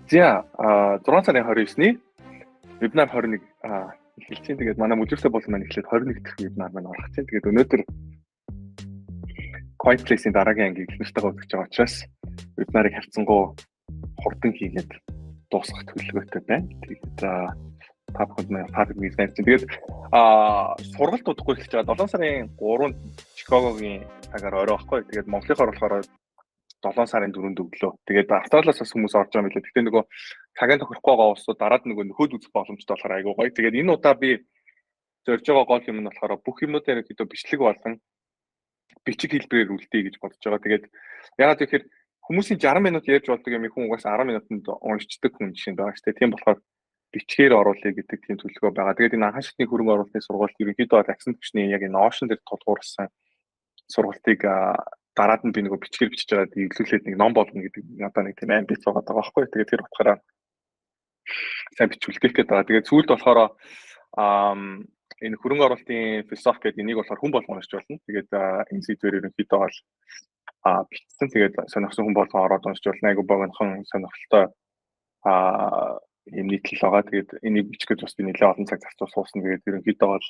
За, 6 сарын 29-ний вебинар 21 эхэлж байна. Тэгээд манай мүлжирсээ болон маань эхлээд 21 дахь вебинар маань орох чинь. Тэгээд өнөөдөр Coinplace-ийн дараагийн ангийг их нартайгаа үзэж байгаа учраас вебинарыг харьцангуй хурдан хийгээд дуусгах төлөвлөгөөтэй байна. Тэгээд та бүхэнд маань public meeting чинь. Тэгээд сургалт удахгүй эхэлж байгаа. 7 сарын 3-нд Чикагогийн цагаар орой байхгүй. Тэгээд Монголынхоор болохоор 7 сарын 4-нд өглөө. Тэгээд Австралиас бас хүмүүс орж байгаа юм билээ. Гэхдээ нөгөө цагийн тохирохгүй байгаа улсууд дараад нөгөө нөхөд үзэх боломжтой болохоор айгүй гоё. Тэгээд энэ удаа би зорж байгаа гол юм нь болохоор бүх юмнуудаа ерөнхийдөө бичлэг болон бичиг хэлбэрээр үлдээе гэж бодож байгаа. Тэгээд яагаад гэхээр хүмүүсийн 60 минут ярьж болдог юм хүн угаасаа 10 минутанд уншчихдаг хүн жишээ байгаа шүү дээ. Тийм болохоор бичгээр оруулъя гэдэг тийм төлөвлөгөө байгаа. Тэгээд энэ анхан шатны хөрөнгө оруулалтын сургалт ерөнхийдөө бол агсан түвшний яг энэ Notion дээр тулгуурласан сургалтыг дараад нь би нөгөө бичгээр бичиж байгаа эвлүүлээд нэг ном болгоно гэдэг надад нэг тийм амбиц байгаа даа байхгүй. Тэгээд тэр утгаараа сайн бичүүлдэх гээд байгаа. Тэгээд сүүлд болохоор энэ хөрөнгө оруулалтын философи гэдэг энийг болохоор хүн болгон уншиж болно. Тэгээд энэ сэдвээр ерөнхийдөө бол бичсэн. Тэгээд сонирхсан хүн болгон ороод уншиж болно. Айгу богинохон сонирхолтой юм нийтлэл байгаа. Тэгээд энийг бичих гэж бас би нэлээд олон цаг зарцуул суусан. Тэгээд ерөнхийдөө бол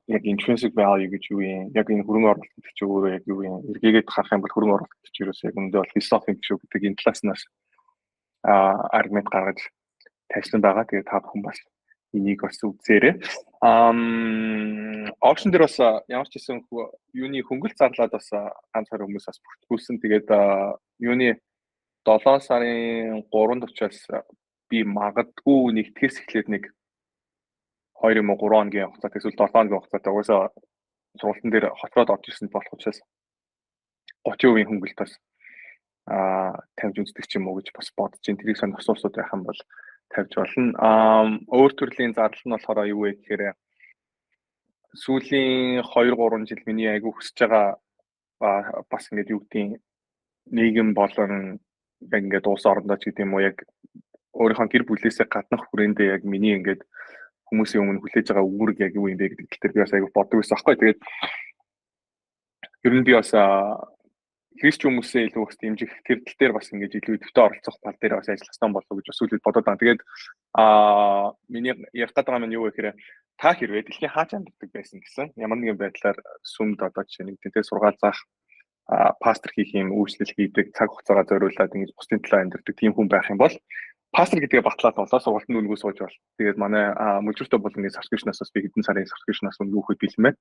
яг intrinsic value гэж юу юм? Яг энэ хөрөнгө оруулалт гэдэг чинь өөрөө яг юу юм? Эргээгээд харах юм бол хөрөнгө оруулалт гэж ерөөсөө яг үүндээ бол философи юм шүү гэдэг энэ талаас нь бас аргумент гаргаж тавьсан байгаа. Тэгээд та бүхэн бас энийг бас үзээрэй. Auction дээр бас ямар ч гэсэн юуны хөнгөлт зарлаад бас ганц хоёр хүмүүс бас бүртгүүлсэн. Тэгээд юуны 7 сарын 3-нд учраас би магадгүй нэгтгэхээс эхлээд нэг 2 юм уу 3 хоногийн хугацаатай, эсвэл 7 хоногийн хугацаатай угаасаа сургалтын дээр хоцроод орж ирсэн болох учраас 30% хөнгөлт бас тавьж үздэг ч юм уу гэж бас бодож байна. Тэрийг сонирхсан улсууд байх юм бол тавьж болно. Өөр төрлийн зардал нь болохоор юу вэ гэхээр сүүлийн 2 3 жил миний айгүй хүсэж байгаа бас ингээд юу гэдгийг нийгэм болон яг ингээд улс орондоо ч гэдэг юм уу, яг өөрийнхөө гэр бүлээсээ гаднах хүрээндээ яг миний ингээд хүмүүсийн өмнө хүлээж байгаа үүрэг яг юу юм бэ гэдэг тал дээр би бас айгүй боддог байсан аахгүй. Тэгээд ер нь би бас христч хүмүүсээ илүү их дэмжих тэр тал дээр бас ингэж илүү идэвхтэй оролцох тал дээр бас ажиллах хэрэгтэй болов уу гэж бас үлээд бодоод байгаа. Тэгээд миний ярих гэдэг байгаа нь юу вэ гэхээр та хэрвээ дэлхийн хаач амьдардаг байсан гэсэн ямар нэгэн байдлаар сүмд одоо жишээ нэг тэнтэй сургаал заах, пастор хийх юм үйлчлэл хийдэг, цаг хугацаагаа зориулаад ингэж бусдын төлөө амьдардаг тийм хүн байх юм бол пастор гэдгээ батлаад болоо сургалтанд үнэгүй сууж бол. Тэгээд манай мүлжиртэй болонгийн subscription-аас бас би хэдэн сарын subscription-аас үнэгүй өгөхөд бэлэн байна.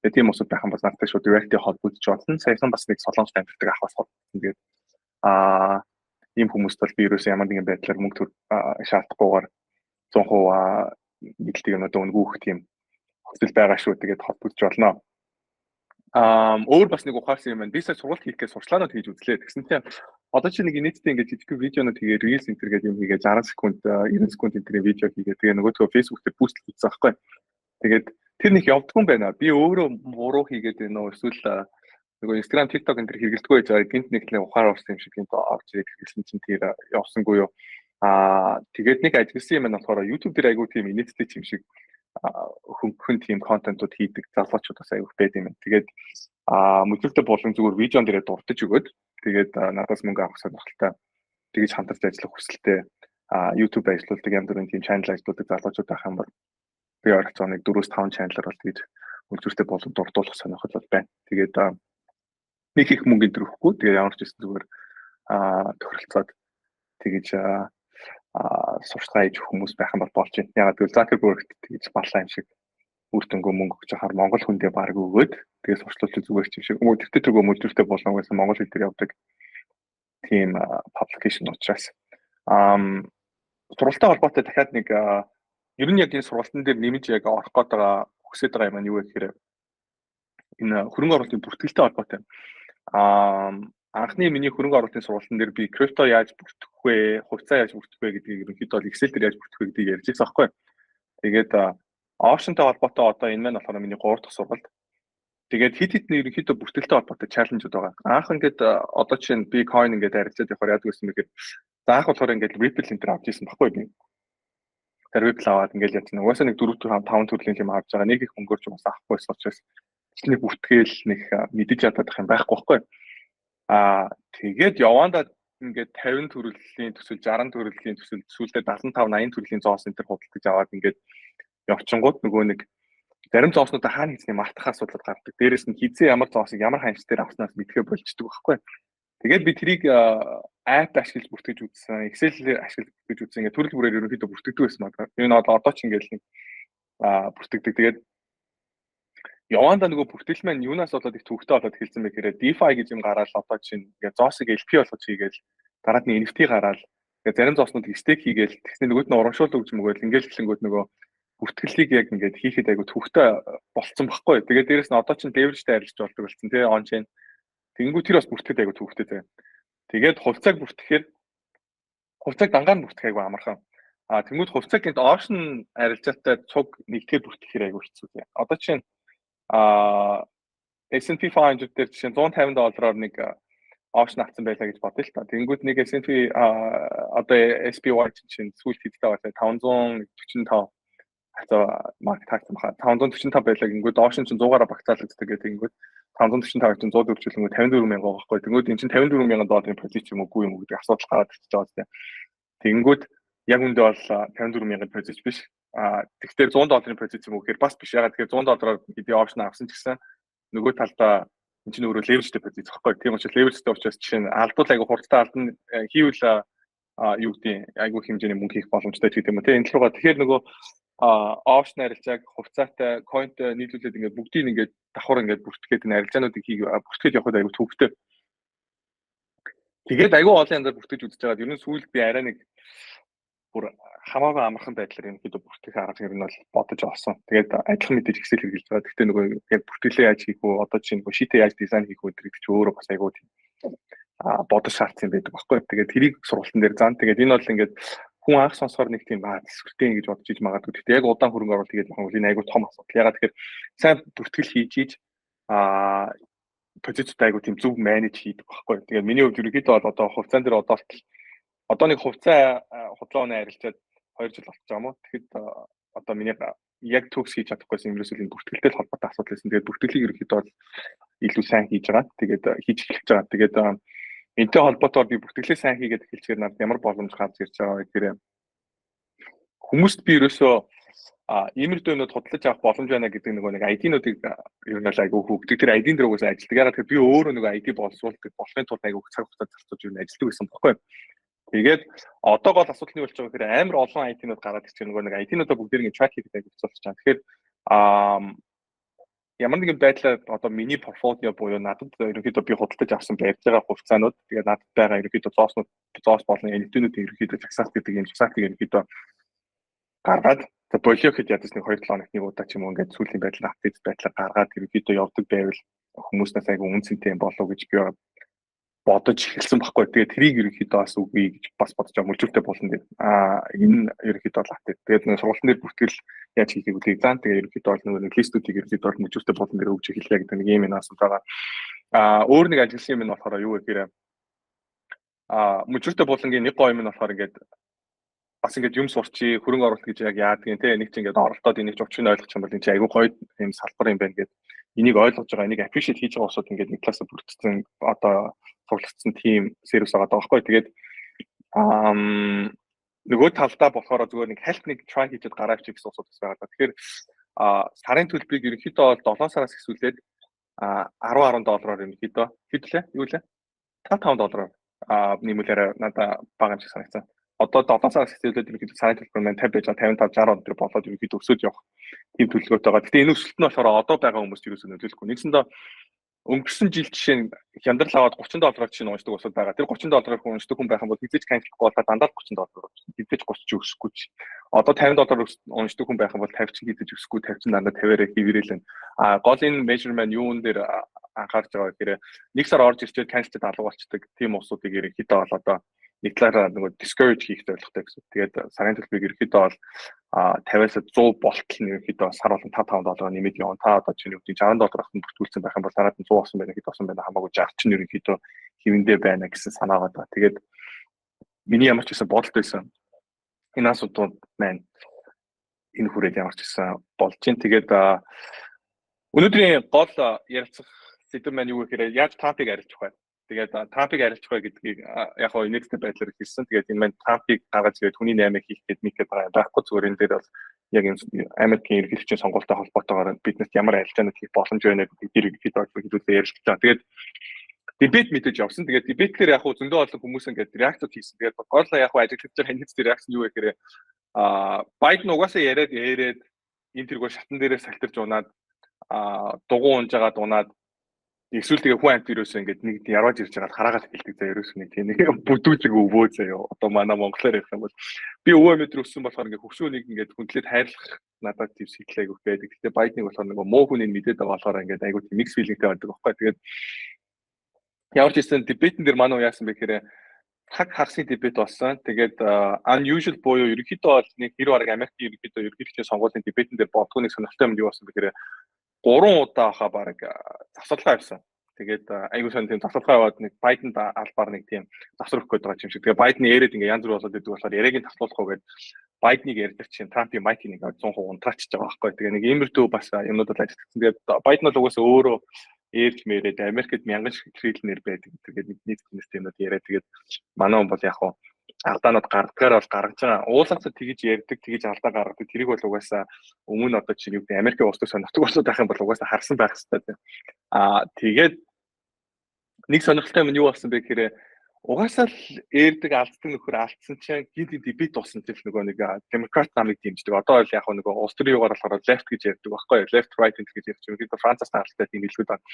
Тэгээд тийм усуд байх юм бол надтай шууд direct холбогдож болно. Саяхан бас нэг Солонгост амьдардаг ах бас холбогдсон. Тэгээд ийм хүмүүст бол би ерөөсөө ямар нэгэн байдлаар мөнгө төр шаардахгүйгээр 100% нийтлдэг юмнууд үнэгүй өгөх тийм хүсэл байгаа шүү. Тэгээд холбогдож болно. Өөр бас нэг ухаарсан юм байна. Би сая сургалт хийх гэж сурчлаанууд хийж үзлээ. Тэгсэн чинь одоо чи нэг инээдтэй ингээд жижиг видеонууд хийгээ, reels энэ төр гэдэг юм хийгээ, 60 секунд, 90 секунд энэ төрлийн видео хийгээ. Тэгээ нөгөөдгөө Facebook дээр пост хийсэн байхгүй. Тэгээд тэр нэг явдггүй юм байна. Би өөрөө буруу хийгээд байна уу, эсвэл нөгөө Instagram, TikTok энэ төр хэрэгэлдэггүй байж байгаа. Гинт нэг л ухаар орсон юм шиг гинт орж ирээд хэрэглэсэн чинь тэр явсангүй юу. Тэгээд нэг ажигласан юм нь болохоор YouTube дээр айгүй тийм инээдтэй юм шиг хөнгөн тийм контентууд хийдэг залуучууд бас айгүйх байд юм байна. Тэгээд мөдлөлтөй болон зүгээр видеон дээрээ дурдж өгөөд, тэгээд надаас мөнгө авах сонирхолтой, тэгэж хамтарч ажиллах хүсэлтэй, YouTube ажилладаг, янз бүрийн тийм channel ажилладаг залуучууд байх юм бол би ойролцоогоо нэг 4-5 channel-аар бол тэгэж мөдлөлтөй болон дурдуулах сонирхол бол байна. Тэгээд нэг их мөнгө энэ өгөхгүй, тэгээд ямар ч гэсэн зүгээр тохиролцоод тэгэж сурчлага хийж хүмүүс байх юм бол болж байна. Яагаад гэвэл Zuckerberg тэгж баллаа юм шиг үр дүнгөө мөнгө өгч хахаар Монгол хүндээ баг өгөөд тэгээ сурчлалт зүгээр ч юм шиг. Өө тэртээ тэргөө мөлжөртэй болно гэсэн Монгол хэл дээр явдаг тийм publication учраас. Сургалттай холбоотой дахиад нэг ер нь яг энэ сургалтын дээр нэмж яг орох гээд байгаа, хүсэж байгаа юм нь юу вэ гэхээр энэ хөрөнгө оруулалтын бүртгэлтэй холбоотой. Анхны миний хөрөнгө оруулалтын сургалтын дээр би крипто яаж бүртгэх вэ, хувьцаа яаж бүртгэх вэ гэдгийг, ерөнхийдөө бол Excel дээр яаж бүртгэх вэ гэдгийг ярьж байсан байхгүй. Тэгээд option-тай холбоотой одоо энэ маань болохоор миний 3 дахь сургалт. Тэгээд хит хитний ерөнхийдөө бүртгэлтэй холбоотой challenge-ууд байгаа. Анх ингээд одоо чинь би coin ингээд арилжаад явахаар яадаг байсан бэ гэхээр за анх болохоор ингээд Ripple энэ төр авч ирсэн байхгүй би. Тэр Ripple аваад ингээд явчихна. Угаасаа нэг 4 5 төрлийн юм авч байгаа. Нэг их мөнгөөр ч угаасаа авахгүй байсан учраас нэг бүртгээл нэг мэдэж ядах юм байхгүй байхгүй. Тэгээд явандаа ингээд 50 төрлийн төсөл, 60 төрлийн төсөл, сүүлдээ 75, 80 төрлийн зоос энэ төр худалдаж аваад ингээд явчингууд нөгөө нэг зарим зооснуудаа хаана хийсний мартах асуудал гардаг. Дээрээс нь хизээ ямар зоосыг ямар ханш дээр авснаас мэдхээ болчдөг байхгүй. Тэгээд би тэрийг app ашиглаж бүртгэж үзсэн, Excel ашиглаж бүртгэж үзсэн. Ингээд төрөл бүрээр ерөнхийдөө бүртгэдэг байсан байна. Энэ бол одоо ч ингээд нэг бүртгэдэг. Тэгээд явандаа нөгөө бүртгэл маань юунаас болоод их төвөгтэй болоод эхэлсэн бэ гэхээр DeFi гэж юм гараад одоо чинь ингээд зоосыг LP болгож хийгээл дараад нь NFT гараад ингээд зарим зооснуудыг stake хийгээл тэгснэ нөгөөд нь урамшуул өгч мөгөөл ингээд хэлэнгүүд нөгөө бүртгэлийг яг ингээд хийхэд айгу төвөгтэй болцсон байхгүй. Тэгээд дээрэс нь одоо чинь leverage-тэй арилж болдог болсон тий on chain. Тэнгүү тэр бас бүртгэхэд айгу төвөгтэй заяа. Тэгээд хувьцааг бүртгэхээр хувьцааг дангаар нь бүртгэх айгу амархан. А тэнгүүд хувьцааг гинт option арилжаатай цуг нэгтгэр бүртгэхээр айгу хэцүү заяа. Одоо чинь S&P 500 дээр жишээ нь 150 доллараар нэг option авсан байлаа гэж бодъё л та. Тэнгүүд нэг S&P одоо SPY чинь сүүлд хэдтэй байлаа 545 хацаа market таагдсан баха 545 байлаа гингүүд option чинь 100-аараа багцаалагддаг гэх тэнгүүд 545 чинь 100 дөрвөлжлөнгөө 54 мянга байгаа байхгүй. Тэнгүүд эн чинь 54 мянган долларын позиц юм уугүй юм уу гэдэг асуудал гараад ирчихэж байгаа тийм. Тэнгүүд яг үндэ бол 54 мянган позиц биш. Тэгэхээр 100 долларын позиц юм уу гэхээр бас биш. Ягаад тэгэхээр 100 доллараар хэдий option авсан ч гэсэн нөгөө талдаа эн чинь өөрөө leverage-тэй позиц байхгүй. Тийм учраас leverage-тэй учраас жишээ нь алдвал айгу хурдтай алдна, хийвэл юу гэдэг айгу хэмжээний мөнгө хийх боломжтой ч гэдэг юм уу. Тийм энэ руугаа тэгэхээр нөгөө option арилжааг хувьцаатай, coin-тай нийлүүлээд ингээд бүгдийг ингээд давхар ингээд бүртгээд энэ арилжаануудыг хий бүртгээд явахад айгу төвөгтэй. Тэгээд айгу олон янзаар бүртгэж үзэж байгаад ер нь сүүлд би арай нэг бүр хамаагүй амархан байдлаар ерөнхийдөө бүртгэх арга ер нь бол бодож олсон. Тэгээд адилхан мэдээж Excel хэрэглэж байгаа. Гэхдээ нөгөө яг бүртгэлээ яаж хийх үү, одоо чинь нөгөө sheet-ээ яаж дизайн хийх үү гэдэг чинь өөрөө бас айгу тийм бодож шаардсан байдаг байхгүй. Тэгээд тэрийг сургалтын дээр зан. Тэгээд энэ бол ингээд хүн анх сонсохоор нэг тийм төсвөртэй ингэж бодож иж магадгүй. Гэхдээ яг удаан хөрөнгө оруулалт хийгээд явах юм энэ айгу том асуудал. Ягаад тэгэхээр сайн бүртгэл хийж иж позицууд айгу тийм зөв manage хийдэг байхгүй. Тэгээд миний хувьд ерөнхийдөө бол одоо хувьцаан дээр одоо одоо нэг хувьцаа худлаа үнэ арилжаад 2 жил болчих юм уу. Тэгэхэд одоо миний яг төгс хийж чадахгүйсэн юм ерөөсөө энэ бүртгэлтэй л холбоотой асуудал байсан. Тэгээд бүртгэлийг ерөнхийдөө бол илүү сайн хийж байгаа. Тэгээд хийж эхэлж байгаа. Тэгээд энтэй холбоотойгоор би бүртгэлээ сайн хийгээд эхэлчихээр надад ямар боломж гарч ирж байгаа вэ гэхээр хүмүүст би ерөөсөө иймэрхүү юмнууд худалдаж авах боломж байна гэдэг нөгөө нэг ID-нуудыг ер нь бол айгүй хөгждөг. Тэр ID-н дээр угаасаа ажилладаг. Ягаад гэхээр би өөрөө нөгөө ID боловсруулдаг болохын тулд айгүй цаг хугацаа зарцуулж ер нь ажилладаг байсан баггүй. Тэгээд одоо гол асуудал нь юу болж байгаа гэхээр амар олон ID-нууд гараад ирчих нөгөө нэг ID-нуудаа бүгдээр ингэ track хийхэд айгүй хэцүү болчих жаа. Тэгэхээр ямар нэгэн байдлаар одоо миний портфолио буюу надад ерөнхийдөө би худалдаж авсан барьж байгаа хувьцаанууд тэгээд надад байгаа ерөнхийдөө зооснууд зоос болон NFT-нүүдийн ерөнхийдөө жагсаалт гэдэг юм жагсаалтыг ерөнхийдөө гаргаад болио гэхэд ядаж нэг 2-7 хоногт нэг удаа ч юм уу ингээд сүүлийн байдлаар update байдлаар гаргаад ерөнхийдөө явдаг байвал хүмүүснээс айгүй үн цэнтэй юм болов гэж би бодож эхэлсэн байхгүй. Тэгээд тэрийг ерөнхийдөө бас үгүй гэж бас бодож байгаа мөлжүүлтэй болно гэдэг. Энэ ерөнхийдөө бол update. Тэгээд нэг сургалтын дээр бүртгэл яаж хийхийг үгүй заан. Тэгээд ерөнхийдөө бол нөгөө нэг list-үүдийг ерөнхийдөө бол мөлжүүлтэй болон дээр өгч эхэлье гэдэг нэг юм асуулт байгаа. Өөр нэг ажигласан юм нь болохоор юу вэ гэхээр мөлжүүлтэй болонгийн нэг гоё юм нь болохоор ингээд бас ингээд юм сурчи хөрөнгө оруулалт гэж яг яадаг юм те нэг чинь ингээд оролдоод энийг ч учрыг ойлгох юм бол энэ чинь айгүй гоё юм салбар юм байна гэд энийг ойлгож байгаа энийг appreciate хийж байгаа усуд ингээд нэг талаасаа бүрдсэн одоо цуглагдсан team сервис байгаа байхгүй. Тэгээд нөгөө талдаа болохоор зүгээр нэг хальт нэг try хийчихэд гараа авчих гэсэн усуд бас байгаа. Тэгэхээр сарын төлбөрийг ерөнхийдөө бол 7 сараас эхлүүлээд 10 10 доллараар ерөнхийдөө хэд лээ? Юу лээ? 5 5 доллараар нэмүүлээрэ надаа бага юм шиг санагдсан. Одоо 7 сараас эхлүүлээд ерөнхийдөө сарын төлбөр маань 50 байж байгаа 55 60 он төр болоод ерөнхийдөө өсөж явах тийм төлөвлөгөөтэй байгаа. Гэтэ энэ өсөлт нь болохоор одоо байгаа хүмүүст ерөөсөө нөлөөлөхгүй. Нэгсэндээ өнгөрсөн жил жишээ нь хямдрал аваад 30 доллараар жишээ нь уншдаг усуд байгаа. Тэр 30 доллараар хүн уншдаг хүн байх юм бол хэзээ ч cancel-ахгүй болоод дандаа 30 доллар хэзээ ч 30 ч өсөхгүй ч. Одоо 50 доллар уншдаг хүн байх юм бол 50 ч хэзээ ч өсөхгүй 50 ч дандаа 50-аараа хэврээлэн. А гол энэ measurement юун дээр анхаарч байгаа гэхээр нэг сар орж ирчээд cancel-д алга болчдөг тийм усуудыг ерөнхийдөө бол одоо нэг талаараа нөгөө discourage хийх зорилготой гэсэн. Тэгээд сарын төлбөрийг ерөнхийдөө бол 50-аас 100 болтол нь ерөнхийдөө сар болгон 5 5 доллараар нэмээд явна. Та одоо чиний үгдийн 60 доллар ахын бүртгүүлсэн байх юм бол дараад нь 100 болсон байна хэд болсон байна хамаагүй 60 чинь ерөнхийдөө хэвэндээ байна гэсэн санаа байгаа. Тэгээд миний ямар ч гэсэн бодолт байсан. Энэ асуудал маань энэ хүрээд ямар ч гэсэн болж чинь. Тэгээд өнөөдрийн гол ярилцах сэдэв маань юу гэхээр яаж Трампыг арилжах вэ? Тэгээд Трампыг арилжах бай гэдгийг яг хоо инээдтэй байдлаар хэлсэн. Тэгээд энэ маань Трампыг гаргаж ирээд хүний наймыг хийх гээд мэдээд байгаа юм байхгүй. Зүгээр энэ дээр бол яг энэ Америкийн ерөнхийлөгчийн сонгуультай холбоотойгоор биднэрт ямар арилжаанууд хийх боломж байна гэдэг дээр ерөнхийдөө хэдүүлээ ярилцж байгаа. Тэгээд debate мэдээж явсан. Тэгээд debate дээр яг хуу зөндөө олон хүмүүс ингээд реакцууд хийсэн. Тэгээд гол нь яг хуу ажиглагдж байгаа нийцтэй реакц нь юу вэ гэхээр Байден угаасаа яриад яриад энэ тэргөө шатан дээрээ салтарч унаад, дугуй унж байгаа дунаад, эсвэл тэгээ хүн амт ерөөсөө ингээд нэг ярваж ирж байгаа хараагаад хэлдэг заа, ерөөсөө нэг тийм нэг бүдүүлэг өвөө заяа. Одоо манай монголоор ярих юм бол би өвөө амьд өссөн болохоор ингээд хөгшөөнийг ингээд хүндлээд хайрлах надад тийм сэтгэл айгүйх байдаг. Гэтэ Байдныг болохоор нөгөө муу хүнийг мэдээд байгаа болохоор ингээд айгуу тийм mix feeling тэй байдаг байхгүй. Тэгээд ямар ч гэсэн debate эн дээр манай яасан бэ гэхээр цаг хагасын debate болсон. Тэгээд unusual буюу ерөнхийдөө бол нэг хэр бараг Америкийн ерөнхийдөө ерөнхийлөгчийн сонгуулийн debate эн дээр бодгоо нэг сонирхолтой юм юу болсон бэ гэхээр гурван удаа хаа бараг завсарлага авсан. Тэгээд айгуу сан тийм завсарлага аваад нэг Байденд албаар нэг тийм завсар өгөх гээд байгаа юм шиг. Тэгээд Байден яриад ингээ янз бүр болоод идэг болохоор яриаг нь таслуулах уу гээд Байденыг ярьдаг чинь Трампын mic ийг нэг 100% унтраачиж байгаа байхгүй. Тэгээ нэг иймэрдүү бас юмнууд бол ажиллагдсан. Тэгээд Байден бол угаасаа өөрөө ээрж мэрээд Америкт мянган триллионер байдаг. Тэгээд нэг нийт хүмүүс юмнууд яриад, тэгээд манай хүн бол яг хуу алдаанууд гаргадгаар бол гаргаж байгаа. Уулаацаа тэгэж ярьдаг, тэгэж алдаа гаргадаг. Тэрийг бол угаасаа өмнө одоо чинь юу гэдэг Америкийн улс төр сонирхдаг болоод байх юм бол угаасаа харсан байх хэрэгтэй. Тэгээд нэг сонирхолтой юм нь юу болсон бэ гэхээр угаасаа л ээрдэг, алддаг нөхөр алдсан чинь гинт debate болсон чинь нөгөө нэг демократ намыг дэмждэг. Одоо бол яг нөгөө улс төрийн югаар болохоор left гэж ярьдаг байхгүй юу? Left, right гэж ярьж байгаа. Ерөнхийдөө Францаас таалтай тийм илгүүд байна.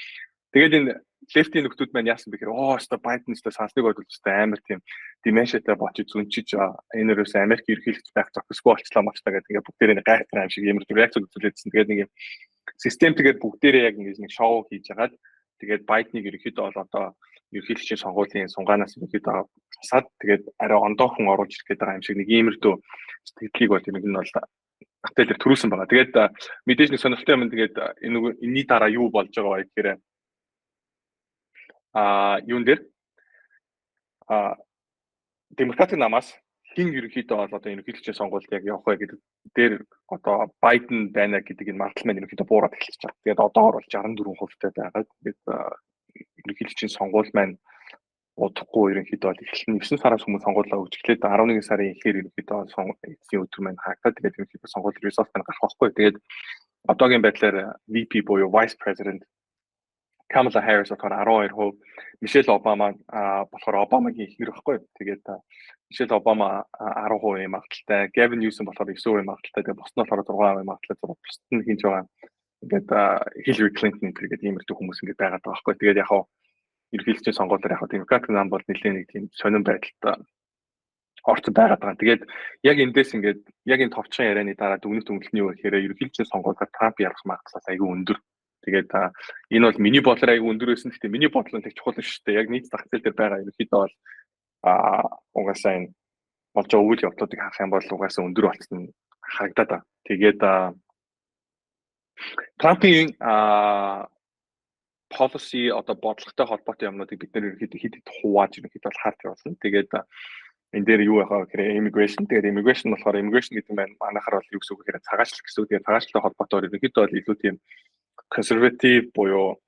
Тэгээд энэ left ийн нөхдүүд маань яасан бэ гэхээр оо өстой Байден өстой сансныг бодвол өстой амар тийм dementia тай бочиж зүнчиж, энэ өрөөсөө Америк ерөнхийлөгч байх зохисгүй болчлаа мочлаа гэдэг ингээд бүгдээрээ нэг гайхалтай аим шиг ямар реакц үзүүлээдсэн. Тэгээд нэг юм систем, тэгээд бүгдээрээ яг ингэж нэг шоу хийж хагаад, тэгээд Байденыг ерөнхийдөө бол одоо ерөнхийлөгчийн сонгуулийн сунгаанаас ерөнхийдөө хасаад, тэгээд арай ондоо хүн оруулж ирэх гээд байгаа юм шиг нэг иймэрдүү сэтгэлийг бол ер нь бол зах дээр төрүүлсэн байгаа. Тэгээд мэдээж нэг сонирхолтой юм, тэгээд энэ энэний дараа юу болж байгаа вэ гэхээр юун дээр демократик намаас хэн ерөнхийдөө бол одоо ерөнхийлөгчийн сонгуульд яг явах вэ гэдэг дээр одоо Байден байна гэдэг энэ магадлал маань ерөнхийдөө буураад эхэлж байгаа. Тэгээд одоогор бол 64% тай байгаа. Тэгээд ерөнхийлөгчийн сонгуул маань удахгүй ерөнхийдөө бол эхэлнэ. 9 сараас өмнө сонгуулаа өгч эхлээд 11 сарын эхээр ерөнхийдөө эцсийн өдөр маань хаагдаад, тэгээд ерөнхийдөө сонгуулийн result маань гарах байхгүй. Тэгээд одоогийн байдлаар VP буюу Vice President Kamala Harris болохоор 12%, Мишель Обама болохоор Обамагийн ихнэр байхгүй. Тэгээд Мишель Обама 10% магадлалтай, Gavin Newsom болохоор 9% магадлалтай, тэгээд бус нь болохоор 6% магадлалтай, бусд нь хинж байгаа. Ингээд Hillary Clinton гэдэг иймэрхүү хүмүүс ингээд байгаад байгаа байхгүй. Тэгээд яг хаа ерөнхийлөгчийн сонгуулиар яг демократ нам бол нэлээд нэг тийм сонин байдалтай орцсон байгаад байгаа. Тэгээд яг эндээс ингээд яг энэ товчхон ярианы дараа дүгнэлт дүгнэлт нь юу гэхээр ерөнхийлөгчийн сонгуулиар Трамп ялах магадлал айгүй өндөр. Тэгээд энэ бол миний бодлоор айгүй өндөр байсан. Гэхдээ миний бодлоо нэг чухал шүү дээ. Яг нийт зах зээл дээр байгаа ерөнхийдөө бол угаасаа энэ болж байгаа үйл явдлуудыг харах юм бол угаасаа өндөр болсон харагдаад байна. Тэгээд Трампын policy, одоо бодлоготой холбоотой юмнуудыг бид нэр ерөнхийдөө хэд хэд хувааж ерөнхийдөө бол харж явуулна. Тэгээд энэ дээр юу яхаа гэхээр immigration. Тэгээд immigration болохоор, immigration гэдэг нь манайхаар бол юу гэсэн үг гэхээр цагаачлал гэсэн үг. Тэгээд цагаачлалтай холбоотойгоор ерөнхийдөө бол илүү тийм conservative буюу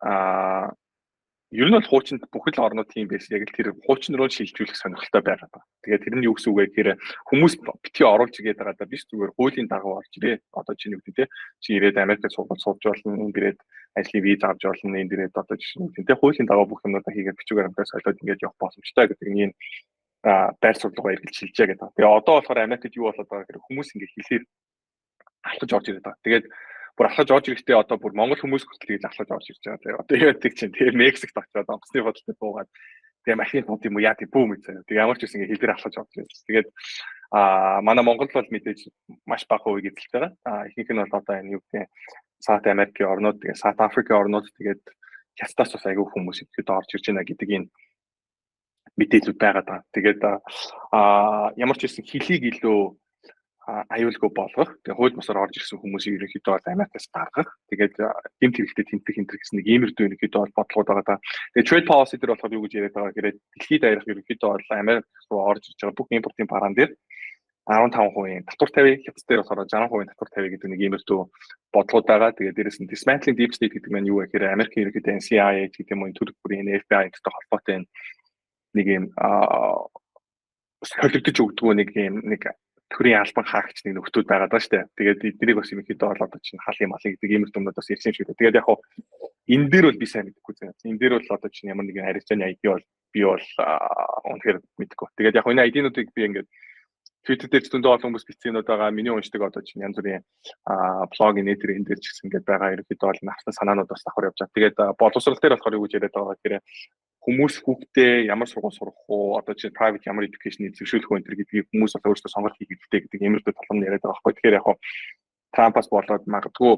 ер нь бол хуучинд бүхэл орнууд тийм байсан. Яг л тэр хуучин руу шилжүүлэх сонирхолтой байгаа даа. Тэгээд тэр нь юу гэсэн үг вэ гэхээр хүмүүс битгий оруулж игээд байгаа даа биш, зүгээр хуулийн дагуу орж ирээ. Одоо чи нэг гэдэг те, чи ирээд Америкт сургууль сурж болно, энд ирээд ажлын виз авч болно, энд ирээд одоо жишээ нь те хуулийн дагуу бүх юмнуудаа хийгээд бичиг баримтаа солиод ингээд явах боломжтой гэдэг нь байр суурь руу эргэлж шилжээ гэдэг. Тэгээ одоо болохоор Америкт юу болоод байгаа гэхээр хүмүүс ингээд хилээр алхаж орж ирээд байгаа. Тэгээд бүр алхаж орж ирэхдээ одоо бүр монгол хүмүүс хүртэл тэгж алхаж орж ирж байгаа. Тэгээ одоо яадаг чинь тэгээ Мексикт очиод онгоцны бодолтой буугаад, тэгээ машин тууд юм уу яа, тэг бүүм гэж. Тэгээ ямар ч үсэн ингээ хилээр алхаж орж ирсэн. Тэгээд манай Монгол бол мэдээж маш бага хувийг эзэлж байгаа. Ихэнх нь бол одоо энэ юу гэдэг South Америкийн орнууд, тэгээ South Africa орнууд, тэгээд Хятадаас бас айгүй хүмүүс ихэд орж ирж байна гэдэг энэ мэдээлүүд байгаа даа. Тэгээд ямар ч байсан хилийг илүү аюулгүй болгох. Тэгээ хууль бусаар орж ирсэн хүмүүсийг ерөнхийдөө бол Америкаас гаргах. Тэгээд гэмт хэрэгтэй тэмтэх энэ гэсэн нэг иймэрдүү ерөнхийдөө бол бодлогод байгаа даа. Тэгээд trade policy дээр болохоор юу гэж яриад байгаа гэхээр дэлхийд даяарх ерөнхийдөө бол Америк руу орж ирж байгаа бүх импортын бараан дээр 15% татвар тавья, Хятад дээр болохоор 60% татвар тавья гэдэг нэг иймэрхүү бодлогод байгаа. Тэгээд дээрэс нь dismantling deep state гэдэг маань юу вэ гэхээр Америкийн ерөнхийдөө CIA гэдэг юм уу, төрөл бүрийн FBI гэдэгтэй холбоотой энэ нэг юм солигдож өгдгөө нэг юм нэг төрийн албан хаагч нэг нөхдүүд байгаа даа штэ. Тэгээд эднийг бас ерөнхийдөө бол одоо чинь халын малын гэдэг иймэрхүү юмнууд бас ярьсан юм шиг. Тэгээд яг хуу энэ дээр бол би сайн мэдэхгүй зэ. Энэ дээр бол одоо чинь ямар нэгэн харилцааны ID бол би бол үнэхээр мэдэхгүй. Тэгээд яг энэ ID-нуудыг би ингээд Twitter дээр ч зөндөө олон хүмүүс бичсэн юмнууд байгаа. Миний уншдаг одоо чинь янз бүрийн блогийн нэтэр энэ дээр ч гэсэн ингээд байгаа. Ерөнхийдөө бол навсан санаанууд бас давхар явж байгаа. Тэгээд боловсрол дээр болохоор юу гэж яриад байгаа гэхээр хүмүүс хүүхдээ ямар сургууль сурах уу, одоо чинь private ямар education эзэмшүүлэх үү энэ гэдгийг хүмүүс бол өөрсдөө сонголт хийх хэрэгтэй гэдэг иймэрхүү толгом яриад байгаа байхгүй. Тэгэхээр яг Трампаас болоод магадгүй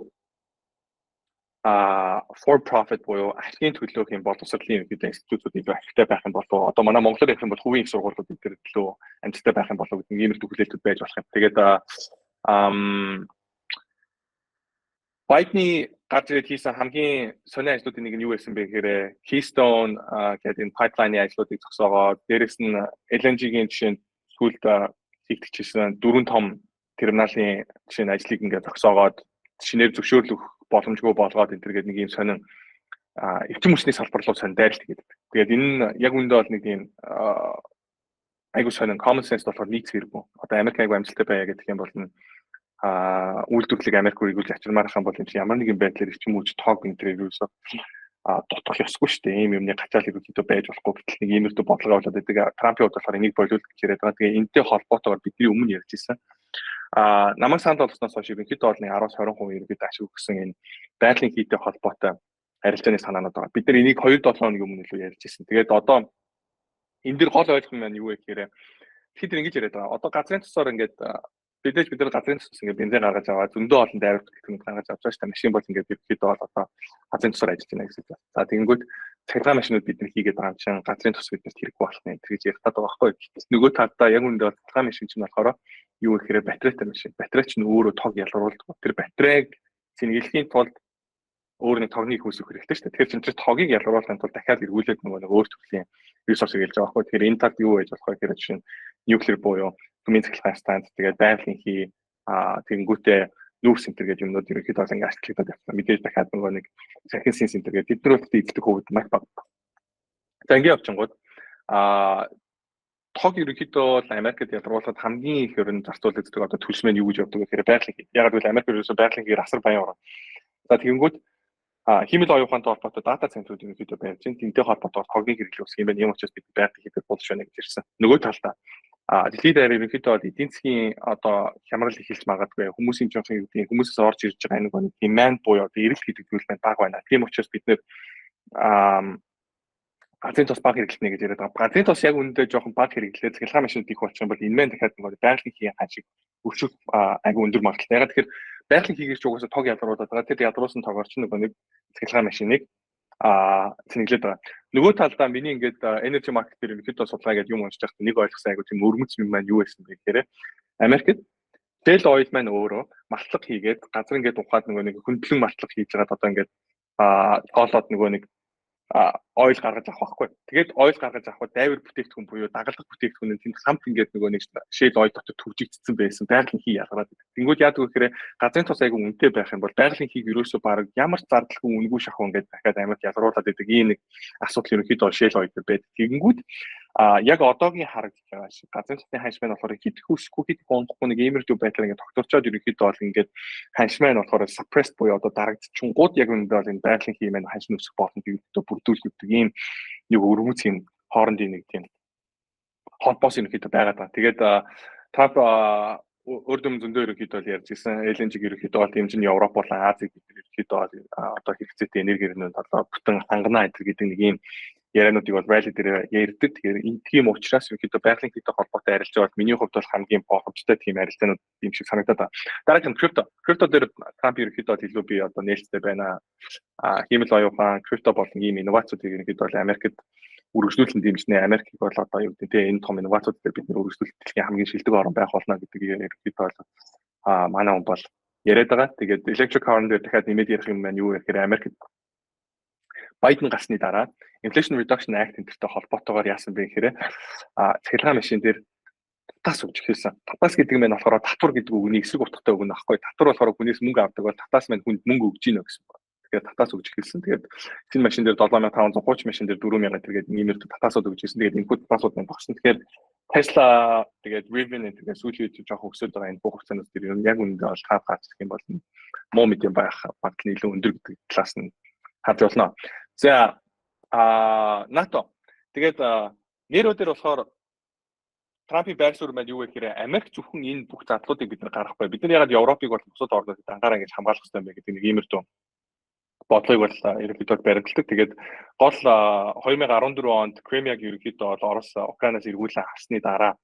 for profit буюу ашигын төлөөх юм боловсролын ерөнхийдөө институтууд илүү ашигтай байх юм болов, одоо манай Монголоор ярих юм бол хувийн их сургуулиуд энэ төр илүү амжилттай байх юм болов гэдэг иймэрхүү хүлээлтүүд байж болох юм. Тэгээд Байдны гарч ирээд хийсэн хамгийн сонио ажлуудын нэг нь юу байсан бэ гэхээр Keystone гэдэг энэ pipeline-ы ажлуудыг зогсоогоод, дээрэс нь LNG-гийн жишээнд сүүлд хийгдчихсэн дөрвөн том терминалын жишээ нь ажлыг ингээд зогсоогоод, шинээр зөвшөөрлөх боломжгүй болгоод энэ төр гэдэг нэг юм сонин эрчим хүчний салбар руу сонь дайралт хийгээд. Тэгээд энэ нь яг үүндээ бол нэг юм айгуу сонин common sense болохоор нийц хэрэггүй. Одоо Америк айгуу амжилттай байя гэх юм бол үйлдвэрлэлийг Америк руу эргүүлж авчирмаар юм бол энэ чинь ямар нэгэн байдлаар эрчим хүч, тог энэ төр ерөөсөө дутах ёсгүй шүү дээ. Ийм юмны гачаал ерөнхийдөө байж болохгүй гэтэл нэг иймэрхүү бодлого болоод байдаг. Трампын хувьд болохоор энийг болиулах гэж яриад байгаа. Тэгээ энэтэй холбоотойгоор бидний өмнө ярьж ирсэн. Намайг санал болгосноос хойш ерөнхийдөө бол нэг 10-аас 20% ерөнхийдөө ашиг өгсөн энэ байгалийн хийтэй холбоотой арилжааны санаанууд байгаа. Бид нар энийг 2-7 хоногийн өмнө илүү ярьж ирсэн. Тэгээд одоо энэ дэр гол ойлгох юм маань юу вэ гэхээр тэд ингэж яриад байгаа. Одоо газрын тусаар ингээд мэдээж бид нар газрын тус ингээд бензин гаргаж аваад зөндөө олон дайвар бүтээгдэхүүн гаргаж авч байгаа шүү дээ. Машин бол ингээд ерөнхийдөө бол одоо газрын тусаар ажиллаж байна гэсэн үг. За, тэгэнгүүт цахилгаан машинууд бид нар хийгээд байгаа юм чинь газрын тус биднэрт хэрэггүй болох нэ гэж ярих байгаа байхгүй. Нөгөө талдаа яг үүндээ бол цахилгаан машин чинь болохоор юу гэхээр батарейтай машин. Батарей чинь өөрөө тог ялгаруулдаг. Тэр батарейг цэнэглэхийн тулд өөр нэг тогны их үүсгэх хэрэгтэй шүү дээ. Тэгэхээр чинь тэр тогийг ялгаруулахын тулд дахиад эргүүлээд нөгөө нэг өөр төрлийн ресурс гэлж байгаа байхгүй. Тэгэхээр энэ талд юу байж болох вэ гэхээр жишээ нь nuclear буюу түмийн цахилгаан станц, тэгээд байгалийн хий, тэгэнгүүтээ нүүрс центр гэдэг юмнууд ерөнхийдөө бол ингээд ашиглагдаад явсан. Мэдээж дахиад нөгөө нэг цахилгаан центр гэдэг тэд нар бол эзэлдэг хувьд маш бага. За, ингээд явчихгууд тог ерөнхийдөө бол Америкт ялгаруулахад хамгийн их ер нь зарцуулагддаг одоо төлс мэн юу гэж явдаг вэ гэхээр байгалийн хий. Яг гэвэл Америк ерөөсөө байгалийн хийгээр асар баян орн. За, тэгэнгүүт хиймэл оюун ухаантай холбоотой дата центрүүд ерөнхийдөө барьж байна. Тэнтэй холбоотойгоор тогийн хэрэглээ үүсэх юм байна. Ийм учраас бид байгалийн хийхээр болж байна гэж ирсэн. Нөгөө талдаа дэлхийд даяар ерөнхийдөө бол эдийн засгийн одоо хямрал эхэлж магадгүй, хүмүүсийн жоохон юу гэдэг хүмүүсээс орж ирж байгаа нэг demand буюу одоо эрэлт гэдэг зүйл маань бага байна. Тийм учраас бид нэр газрын тос бага хэрэглэнэ гэж яриад байгаа. Газрын тос яг үүндээ жоохон бага хэрэглээд цахилгаан машинууд их болчих юм бол энэ мэн дахиад нэг байгалийн хийн ханшиг өшөх айгүй өндөр магадлалтай. Яг тэгэхээр байгалийн хийгээр ч угаасаа тог ялгаруулад байгаа. Тэр ялгаруулсан тогоор ч нөгөө нэг цахилгаан машиныг цэнэглээд байгаа. Нөгөө талдаа миний ингээд energy market дээр ерөнхийдөө судалгаа гэдэг юм уншиж байхдаа нэг ойлгосон айгүй тийм өрмөц юм маань юу байсан бэ гэхээр Америкт shale oil маань өөрөө малтлага хийгээд газар ингээд ухаад нөгөө нэг хөндлөн малтлага хийж байгаад одоо ингээд тоолоод нөгөө нэг oil гаргаж авах байхгүй. Тэгээд oil гаргаж авахад дайвар бүтээгдэхүүн буюу дагалдах бүтээгдэхүүн нь тэнд хамт ингээд нөгөө нэг shale oil дотор түгжигдсэн байсан. Байгалийн хий ялгараад байдаг. Тэнгүүд яадаг вэ гэхээр газрын тос айгүй үнэтэй байх юм бол байгалийн хийг ерөөсөө баг ямар ч зардалгүй үнэгүй шахуу ингээд дахиад амьд ялгаруулад байдаг. Ийм нэг асуудал ерөнхийдөө shale oil дээр байдаг. Тэгэнгүүт яг одоогийн харагдаж байгаа шиг газрын тосны ханш маань болохоор хит их өсөхгүй, хит их унахгүй нэг иймэрхүү байдлаар ингээд тогтворчоод ерөнхийдөө бол ингээд ханш маань болохоор suppressed буюу одоо дарагдчихгууд яг үүндээ бол энэ байгалийн хий маань ханш өсөх боломжийг ерөнхийдөө бүрдүүлдэг ийм нэг өрмөц юм хоорондын нэг тийм холбоос ерөнхийдөө байгаад байгаа. Тэгээд Трамп өөр дөм зөндөө ерөнхийдөө бол ярьж ирсэн. LNG ерөнхийдөө бол дэмжин Европ болон Азийг бид ерөнхийдөө бол одоо хэрэгцээтэй энергиэр нь одоо бүтэн хангана гэдэг нэг ийм яриануудыг бол rally дээр ярьдаг. Тэгэхээр энэ тийм учраас ерөнхийдөө байгалийн хийтэй холбоотой арилжаа бол миний хувьд бол хамгийн боломжтой тийм арилжаанууд юм шиг санагдаад байна. Дараагийн нь крипто. Крипто дээр Трамп ерөнхийдөө бол илүү би одоо нээлттэй байна. Хиймэл оюун ухаан, крипто болон ийм инновацуудыг ерөнхийдөө бол Америкт үргэлжлүүлэн дэмжинэ. Америкийг бол одоо юу гэдэг те энэ том инновацууд дээр бид нэр үргэлжлүүлэх дэлхийн хамгийн шилдэг орн байх болно гэдэг ерөнхийдөө бол манай хүн бол яриад байгаа. Тэгээд electric car дээр дахиад нэмээд ярих юм маань юу вэ гэхээр Америкт Байден гарсны дараа Inflation Reduction Act энтертэй холбоотойгоор яасан бэ гэхээр цахилгаан машин дээр Татаас өгч эхэлсэн. Татаас гэдэг нь болохоор татвар гэдэг үгний эсрэг утгатай үг нөхгүй. Татвар болохоор хүнээс мөнгө авдаг бол татаас маань хүнд мөнгө өгж гинэ гэсэн үг. Тэгэхээр татаас өгч эхэлсэн. Тэгээд энэ машин дээр 7530, машин дээр 4000, тэгээд иймэрхүү татаасууд өгч ирсэн. Тэгээд энэхүү татаасууд маань багассан. Тэгэхээр Tesla, тэгээд Rivian, тэгээд сүүлийн үед жоохон өсөд байгаа энэ бүх хугацаанууд дээр яг үнэндээ бол Трамп гарч ирэх юм бол муу мэдээ байх магадлал нь илүү өндөр гэдэг талаас нь харж болно. За, НАТО. Тэгээд нэрөө дээр болохоор Трампын байр суурь маань юу вэ гэхээр Америк зөвхөн энэ бүх задлуудыг бид нар гаргахгүй. Бид нар ягаад Европыг бол бусад орнуудад ангаараа ингэж хамгаалах хэрэгтэй юм бэ гэдэг нэг иймэрхүү бодлогыг бол ерөнхийдөө баримталдаг. Тэгээд гол 2014 онд Кремиаг ерөнхийдөө бол Орос Украинаас эргүүлэн авсны дараа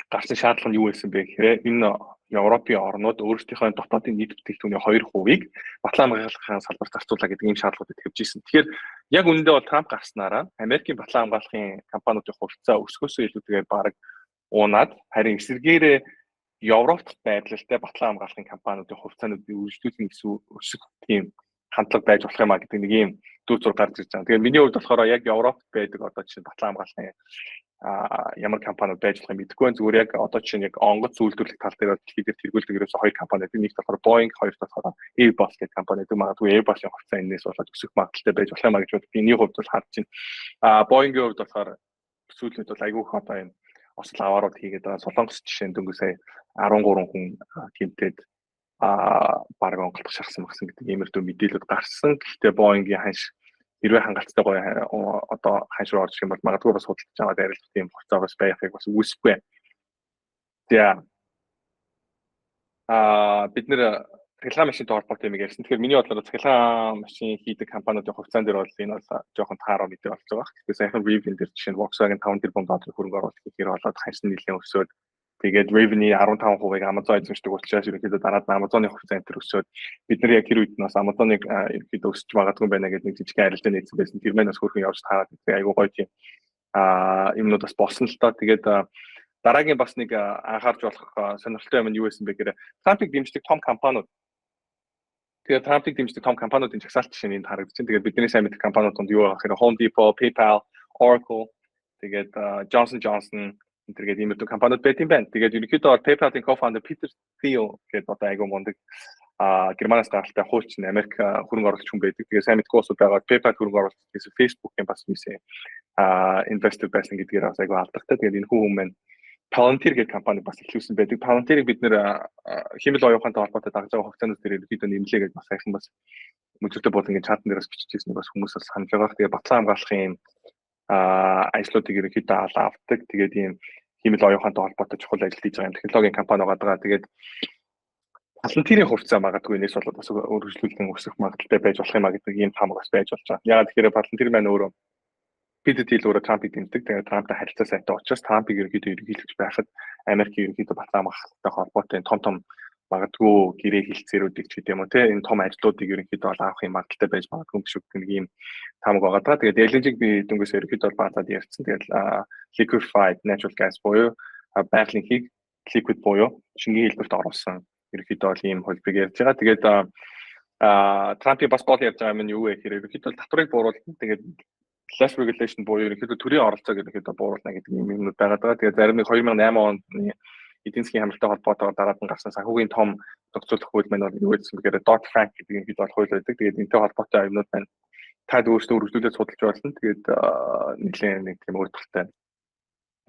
гарсан шаардлага нь юу байсан бэ гэхээр энэ Европын орнууд өөрсдийнхөө дотоодын нийт бүтээгдэхүүний 2%-ийг батлан хамгаалахын салбарт зарцуулаа гэдэг ийм шаардлагуудыг тавьж ирсэн. Тэгэхээр яг үнэндээ бол Трамп гарснараа Америкийн батлан хамгаалахын компаниудын хувьцаа өсгөөсөө илүүтэйгээр бараг уунаад, харин эсэргээрээ Европт байрлалтай батлан хамгаалахын компаниудын хувьцаануудыг үргэлжлүүлэн өсөх тийм хандлага байж болох юм а гэдэг нэг ийм дүү зур гарч ирж байгаа. Тэгэхээр миний хувьд болохоор яг Европт байдаг одоо жишээ нь батлан хамгаалахын ямар компаниуд байж болохыг мэдэхгүй байна. Зүгээр яг одоо жишээ нь яг онгоц үйлдвэрлэх тал дээр дэлхий дээр тэргүүлдэг ерөөсөө хоёр компани байдаг. Нэгт болохоор Boeing, хоёрт болохоор Airbus гэдэг компани байдаг. Магадгүй Airbus-ын хувьцаа энэс болоод өсөх магадлалтай байж болох юм а гэж бод. Миний хувьд бол харж байна. Boeing-ийн хувьд болохоор сүүлийн үед бол айгүй их одоо энэ осол аваарууд хийгээд байгаа. Солонгос жишээ нь дөнгөж сая 13 хүн тэмтээд бараг онголдох шахсан багсан гэдэг иймэрхүү мэдээлэлүүд гарсан. Гэхдээ Boeing-ийн ханш хэрвээ хангалттай гоё одоо ханш руу орж ирэх юм бол магадгүй бас худалдаж аваад арилжах тийм хугацаа бас байхыг бас үүсэхгүй. За, бид нэр цахилгаан машинтай холбоотой юм ярьсан. Тэгэхээр миний бодлоор цахилгаан машин хийдэг компаниудын хувьцаан дээр бол энэ бол жоохон таараа мэдээ болж байгаа. Тэгэхээр саяхан Rivian дээр жишээ нь Volkswagen 5 тэрбум долларын хөрөнгө оруулалт хийхээр болоод ханш нь нэлээд өсөөд, тэгээд Rivian-ы 15%-ыг Amazon эзэмшдэг учраас ерөнхийдөө дараа нь Amazon-ы хувьцаа энэ төр өсөөд, бид нар яг тэр үед нь бас Amazon-ыг ерөнхийдөө өсөж магадгүй байна гэдэг нэг жижигхэн арилжаа нээсэн байсан. Тэр маань бас хөөрхөн явж таарад айгүй гоё тийм юмнууд бас болсон л доо. Тэгээд дараагийн бас нэг анхаарч болох сонирхолтой юм нь юу байсан бэ гэхээр Трампыг дэмждэг том компаниуд. Тэгээд Трампыг дэмждэг том компаниудын жагсаалт жишээ нь энд харагдаж байна. Тэгээд бидний сайн мэдэх компаниуд донд юу байгаа гэхээр Home Depot, PayPal, Oracle, тэгээд Johnson Johnson энэ төр гэдэг иймэрхүү компаниуд байт юм байна. Тэгээд ерөнхийдөө бол PayPal-ын co-founder Peter Thiel гэдэг одоо айгүй мундаг Германаас гаралтай хуульчин Америк хөрөнгө оруулагч хүн байдаг. Тэгээд сайн мэдгүй улсууд байгаа PayPal хөрөнгө оруулалт хийсэн, Facebook-ийн бас мисээ investor байсан гэдгээр бас айгүй алдартай. Тэгээд энэ хүн маань Palantir гэдэг компани бас эхлүүлсэн байдаг. Palantir-ыг бид нэр хиймэл оюун ухаантай холбоотой дагаж байгаа хугацаанууд дээр ерөнхийдөө нэмлээ гэж бас саяхан бас мөчөртэй буулан чатан дээр бас биччихсэн, бас хүмүүс бас санаж байгаа. Тэгээд батлан хамгаалахын юм ажлуудыг ерөнхийдөө авдаг. Тэгээд ийм хиймэл оюун ухаантай холбоотой чухал ажил хийж байгаа юм технологийн компани байгаа. Тэгээд Palantir-ийн хувьцаа магадгүй энэс болоод бас өргөжлүүлэн өсөх магадлалтай байж болох юм а гэдэг ийм таамаг бас байж болж байгаа. Яагаад тэгэхээр Palantir маань өөрөө Peter Thiel өөрөө Трампыг дэмждэг. Тэгээд Трамптай харилцаа сайтай учраас Трампыг ерөнхийдөө ерөнхийлөгч байхад Америкийн ерөнхийдөө батлан хамгаалалттай холбоотой том том магадгүй гэрээ хэлцээрүүдийг ч гэдэм үү те, энэ том ажлуудыг ерөнхийдөө бол авах юм магадлалтай байж магадгүй юм шиг нэг ийм таамаг байгаа даа. Тэгээд LNG-г би дөнгөс ерөнхийдөө бол баазаад ярьсан. Тэгээд liquefied natural gas буюу байгалийн хийг liquid буюу шингэн хэлбэрт оруулсан ерөнхийдөө бол ийм хувилбарыг ярьж байгаа. Тэгээд Трампын бас гол ярьж байгаа юм нь юу вэ гэхээр ерөнхийдөө татварыг бууруулна. Тэгээд less regulation буюу ерөнхийдөө төрийн оролцоог ерөнхийдөө бууруулна гэдэг юм юмнууд байгаа даа. Тэгээд зарим нэг 2008 оны эдийн засгийн хямралтай холбоотойгоор дараад нь гарсан санхүүгийн том зохицуулах хууль маань бол юу гэсэн бэхээр Dodd-Frank гэдэг ерөнхийдөө бол хууль байдаг. Тэгээд энэтэй холбоотой юмнууд маань таад өөрсдөө өргөжлүүлээд судалж болно. Тэгээд нэлээд нэг тийм өөр талтай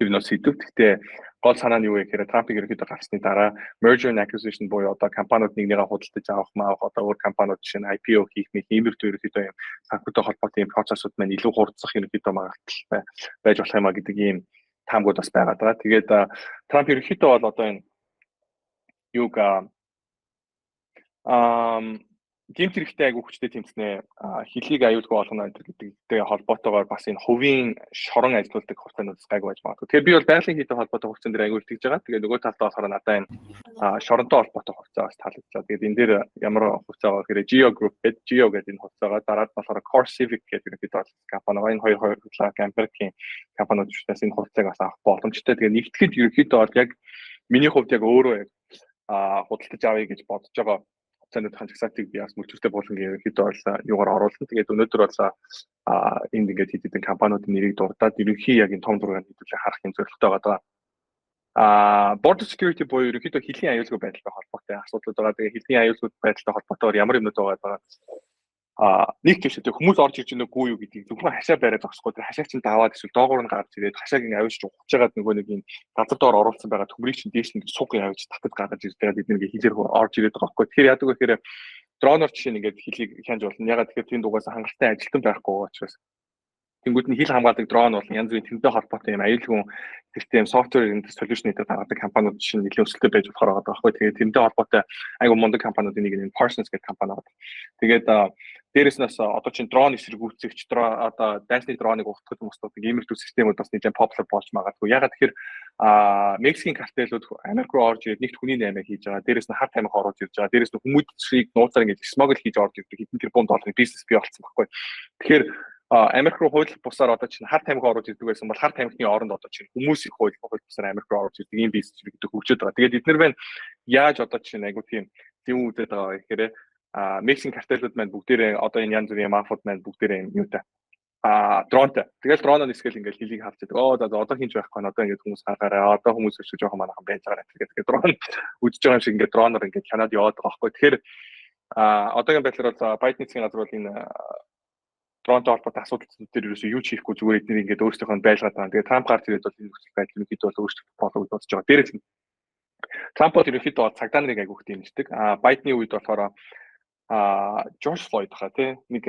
тэр нь сэдв. Гэхдээ гол санаа нь юу вэ гэхээр Трампыг ерөнхийдөө гарсны дараа merger and acquisition буюу одоо компаниуд нэг нэгээ худалдаж авах, маавах, одоо өөр компаниуд жишээ нь IPO хийх нэг иймэрхүү ерөнхийдөө юм санхүүтэй холбоотой юм процессууд маань илүү хурдсах ерөнхийдөө магадлалтай байж болох юм а гэдэг ийм таамгууд бас байгаа даа. Тэгээд Трамп ерөнхийдөө бол одоо энэ юуг гэмт хэрэгтэй айгүй хүчтэй тэмцнэ, хөлийг аюулгүй олгоно гэдэгтэй холбоотойгоор бас энэ хувийн шорон ажилуулдаг хугацаанууд гайгүй байж магадгүй. Тэгэхээр би бол байгалийн хийтэй холбоотой хугацаан дээр айгүй итгэж байгаа. Тэгээ нөгөө талдаа болохоор надаа энэ шоронтой холбоотой хугацаа бас таалагдж байгаа. Тэгээд энэ дээр ямар хугацаа байгаа гэхээр Geo Group гэдэг, Geo гэдэг энэ хугацаагаа, дараад нь болохоор Core Civic гэдэг ерөнхийдөө компани байгаа. Энэ хоёр хоёр Америкийн компаниуд учраас энэ хугацааг бас авах боломжтой. Тэгээ нэгтгэхэд ерөнхийдөө бол яг миний хувьд яг өөрөө яг худалдаж авъя гэж бодож байгаа Хувьцаануудын жагсаалтыг би бас мөлжөртэй буулангийн ерөнхийдөө бол юугаар оруулна. Тэгээд өнөөдөр бол энд ингээд хэд хэдэн компаниудын нэрийг дурдаад ерөнхий яг энэ том зургийг хэдүүлээ харах юм зорилготой байгаа. Border security буюу ерөнхийдөө хилийн аюулгүй байдалтай холбоотой асуудлууд байгаа. Тэгээ хилийн аюулгүй байдалтай холбоотойгоор ямар юмнууд байгаа. Нэг тийм шүү дээ, хүмүүс орж ирж байна үгүй юу гэдгийг зөвхөн хашаа бариад зогсохгүй, тэр хашааг чинь даваад эсвэл доогуур нь гарч ирээд хашааг ингэ авчиж ухаж байгаад нөгөө нэг юм газар доор оруулсан байгаа төмрийг чинь дээш нь суг авч татаж гаргаж ирж байгаа, бид нэг хилээр орж ирээд байгаа байхгүй. Тэгэхээр яадаг вэ гэхээр дроноор жишээ нь ингээд хилийг хянаж болно. Ягаад тэгэхээр тэнд угаасаа хангалттай ажилтан байхгүй учраас. Тэнгүүд нь хил хамгаалдаг дрон бол янз бүрийн тэрнтэй холбоотой юм аюулгүй тэртэй юм software solution гэдэг гаргадаг компаниуд жишээ нь нэлээд өсөлттэй байж болохоор байгаа байхгүй. Тэгээд тэрнтэй холбоотой айгүй мундаг компаниудын нэг нь Parsons гэдэг компани байна. Тэгээд дээрэс нь бас одоо чинь дрон эсэргүүцэгч, одоо дайсны дроныг ухтгах мустдаг иймэрхүү системүүд бас нэлээд popular болж магадгүй. Ягаад тэгэхээр Мексикийн картелүүд Америк руу орж ирээд нэгт хүний наймаа хийж байгаа. Дээрэс нь хар тамхи оруулж ирж байгаа. Дээрэс нь хүмүүсийг нууцаар ингэж smuggle хийж орж ирдэг. Хэдэн тэрбум долларын бизнес бий болсон байхгүй. Тэгэхээр Америк руу хууль бусаар одоо чинь хар тамхи оруулж ирдэг байсан бол хар тамхины оронд одоо чинь хүмүүсийг хууль бусаар Америк руу оруулж ирдэг ийм бизнес гэдэг хөгжөөд байгаа. Тэгээд эднэр байна яаж одоо чинь айгу тийм юм үүдэд байгаа гэхээр Мексикийн картелүүд маань бүгдээрээ одоо энэ янз бүрийн мафууд маань бүгдээрээ юм юутай дронтой. Тэгэл дроноор нисгэл ингээл хилийг харж байдаг. Оо за одоо хинч байхгүй нь одоо ингээд хүмүүс гаргаарай. Одоо хүмүүс өсөж жоохон манайхан байж байгаа гэдэг. Тэгээд дрон үдэж байгаа юм шиг ингээд дроноор ингээд хянаад яваад байгаа байхгүй. Тэгэхээр одоогийн байдлаар бол Байдны засгийн газар бол энэ дронтой холбоотой асуудал дээр ерөөсөө юу ч хийхгүй, зүгээр эднийг ингээд өөрсдийнхөө байлгаад байгаа. Тэгээд Трамп гарч ирээд бол энэ нөхцөл байдал ерөнхийдөө бол өөрчлөгдөх болов гэж бодож байгаа. Дээрээс нь Трамп бол ерөнхийдөө бол цагдаа нарыг айгүйх дэмждэг. Байдны үед болохоор Жорж Флойд хаа тий нэг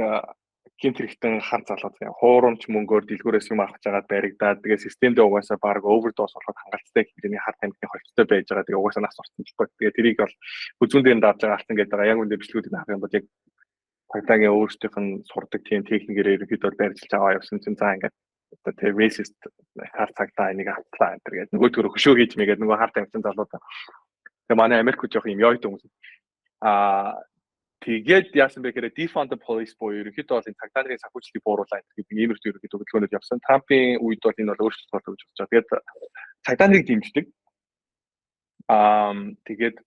гэмт хэрэгтэн хар залуу заяа хуурамч мөнгөөр дэлгүүрээс юм авах жагаад баригдаад, тэгээ системдээ угаасаа баг overdose болоход хангалттай хэмжээний хар тамхины холцтой байж байгаа. Тэгээ угаасаа нас орсон байхгүй. Тэгээ тэрийг бол хүзүүн дээр дааж байгаа алтан гэдэг байгаа. Яг үндэ бичлэгүүдийг харах юм бол яг цагдаагийн өөрсдийнх нь сурдаг тийм техникээр ерөнхийдөө барьжилж аваа явсан чинь за ингээд одоо тэр racist хар цагдаа энийг автлаа энэ гэдэг нөгөө төр хөшөө хийж мэгээд нөгөө хар тамхин залуу. Тэгээ манай Америк жоох юм ёйт хүмүүс. Тэгээд яасан бэ гэхээр defund the police буюу ерөнхийдөө бол энэ цагдаа нарын санхүүжилтийг бууруулаа гэдэг иймэрхүү ерөнхийдөө хөдөлгөөнүүд явсан. Трампын үед бол энэ бол өөрчлөлт болов гэж бодож байгаа. Тэгээд цагдаа нарыг дэмждэг. Тэгээд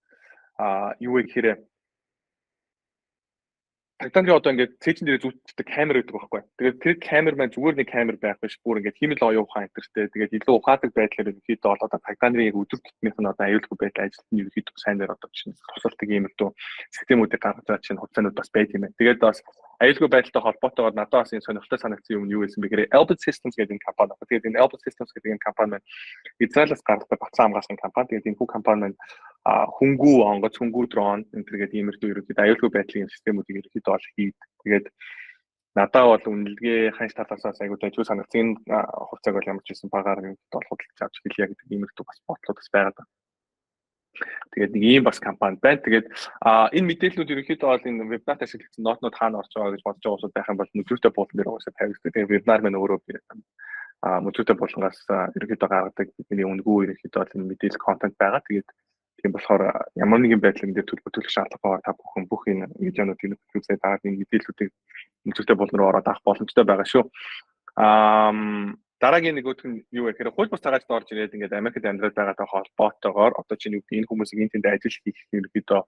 юу вэ гэхээр цагдаа нарын одоо ингээд цээжин дээр зүүтдэг камер гэдэг байхгүй. Тэгээд тэр камер маань зүгээр нэг камер байх биш, бүр ингээд хиймэл оюун ухаан энтертэй. Тэгээд илүү ухаадаг байдлаар ерөнхийдөө бол одоо цагдаа нарын яг өдөр тутмынх нь одоо аюулгүй байдал ажилт нь ерөнхийдөө сайн дээр одоо чинь тусалдаг иймэрхүү системүүдийг гаргаж байгаа чинь хувьцаанууд бас байт юм байна. Тэгээд бас аюулгүй байдалтай холбоотойгоор надад бас энэ сонирхолтой санагдсан юм нь юу байсан бэ гэхээр Elbit Systems гэдэг энэ компани байна. Тэгээд энэ Elbit Systems гэдэг энэ компани маань Израилаас гаргадаг батлан хамгаалсан компани. Тэгээд энэ хүү компани маань хөнгүү онгоц, хөнгүү дрон энэ төр гэдэг иймэрхүү ерөнхийдөө аюулгүй байдлын системүүдийг ерөнхийдөө бол хийд. Тэгээд надад бол үнэлгээ ханш талаас айгуу дайжгүй санагдсан. Энэ хувьцааг бол ямар ч байсан багаар ерөнхийдөө бол худалдаж авч хэлье гэдэг иймэрхүү бас бодлууд бас байгаад байна. Тэгээд нэг ийм бас компани байна. Тэгээд энэ мэдээллүүд ерөнхийдөө бол энэ вебинарт ашиглагдсан note нууд хаана орж байгаа гэж бодож байгаа хүмүүс байх юм бол мөдрөөтэй буулан дээр угаасаа тавигддаг. Тэгээд вебинар маань өөрөө мөдрөөтэй буулангаас ерөнхийдөө гаргадаг бидний үнэгүй ерөнхийдөө бол энэ мэдээлэл контент байгаа. Тэгээд тийм болохоор ямар нэгэн байдлаар энэ дээр төлбөр төлөх шаардлага та бүхэн бүх энэ видеонуудыг үзээд дагаад энэ мэдээллүүдийг мөдрөөтэй буулан руу ороод авах боломжтой байгаа шүү. Дараагийн нэг өдөр нь юу вэ гэхээр хууль бус цагаачд орж ирээд ингээд Америкт амьдраад байгаатай холбоотойгоор одоо чинь юу гэдэг энэ хүмүүсийг энэ тэнд ажил хийх ерөнхийдөө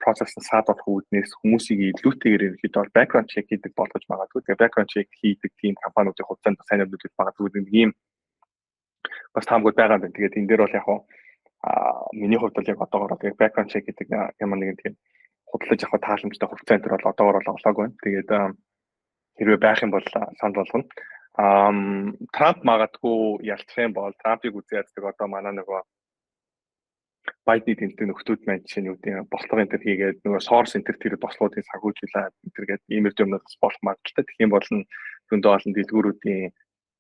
процесс нь саад болох үүднээс хүмүүсийг илүүтэйгээр ерөнхийдөө background check хийдэг болгож магадгүй. Тэгээ background check хийдэг тийм компаниудын хувьцаанд сайн юмнууд магадгүй нэг ийм бас таамгууд байгаа юм байна. Тэгээд энэ дээр бол яг миний хувьд бол яг одоогоор бол яг background check гэдэг ямар нэгэн тийм худалдаж авах тааламжтай хувьцаа энэ төр бол одоогоор бол олоогүй байна. Тэгээд хэрвээ байх юм бол санал болгоно. Трамп магадгүй ялцах юм бол Трампыг үзээ яддаг одоо манай нөгөө Байдны тэмдэг нөхдүүд маань жишээ нь юу гэдэг бослогын төр хийгээд нөгөө Сорос энэ тэр бослогуудыг санхүүжүүлээ энэ төр гэдэг иймэрхүү юмнууд бас болох магадлалтай. Тэгэх юм бол зөндөө олон дэлгүүрүүдийн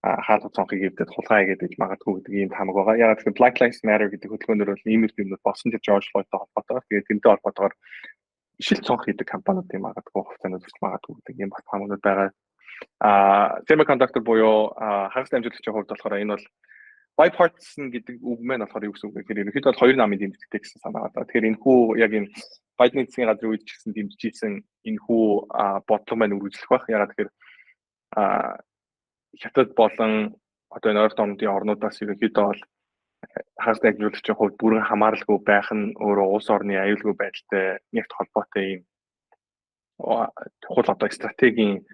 хаалга цонхыг эвдээд хулгай хийгээд гэж магадгүй гэдэг ийм таамаг байгаа. Ягаад гэвэл Black Lives Matter гэдэг хөдөлгөөнөөр бол иймэрхүү юмнууд болсон тэр George Floyd-тай холбоотойгоор тэгээд тэрнтэй холбоотойгоор ишил цонх хийдэг компаниудын магадгүй хувьцаанууд өсч магадгүй гэдэг ийм бас таамагнууд байгаа. Semiconductor буюу хагас дамжуулагчийн хувьд болохоор энэ бол bipartisan гэдэг үг маань болохоор юу гэсэн үг вэ гэхээр ерөнхийдөө бол хоёр намын дэмжлэгтэй гэсэн санаа байна. Тэгэхээр энэ хүү яг энэ Байдны засгийн газрын үед ч гэсэн дэмжиж ийсэн энэ хүү бодлого маань үргэлжлэх байх. Ягаад гэхээр Хятад болон одоо энэ ойртон орнуудын орнуудаас ерөнхийдөө бол Хагас найруулагчийн хувьд бүрэн хамааралгүй байх нь өөрөө улс орны аюулгүй байдалтай нэгт холбоотой юм чухал одоо стратегийн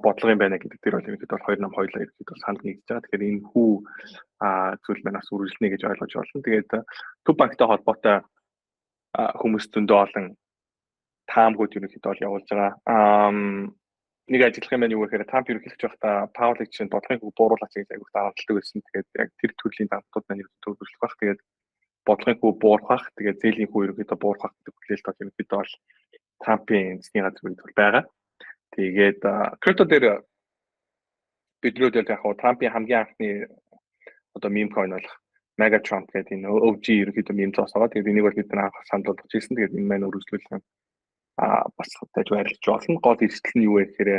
бодлого юм байна гэдэг дээр бол ерөнхийдөө бол хоёр нам хоёулаа ерөнхийдөө санал нэгдэж байгаа. Тэгэхээр энэ хүү зүйл маань бас үргэлжлэнэ гэж ойлгож байна. Тэгээд Төв банктай холбоотой хүмүүс зөндөө олон таамгууд ерөнхийдөө бол явуулж байгаа. Нэг ажиглах юм байна юу гэхээр Трамп ерөнхийлөгч байхдаа Пауэлыг чинь бодлогын хүүг бууруулаач гэж айгүйх дарамтлагдаг байсан. Тэгээд яг тэр төрлийн дарамтууд маань ерөнхийдөө үргэлжлэх байх. Тэгээд бодлогын хүү буурах бах, тэгээд зээлийн хүү ерөнхийдөө буурах бах гэдэг хүлээлт бол ерөнхийдөө бол Трампын засгийн газар үед байгаа. Тэгээд крипто дээр бидний хувьд яг хаа Трампын хамгийн анхны одоо meme coin болох MAGA Trump гэдэг энэ OG ерөнхийдөө meme зоос байгаа. Тэгээд энийг бол бид нар анх санал болгож ирсэн. Тэгээд энэ маань өргөжлүүлэх бас дайж байрлаж болно. Гол эрсдэл нь юу вэ гэхээр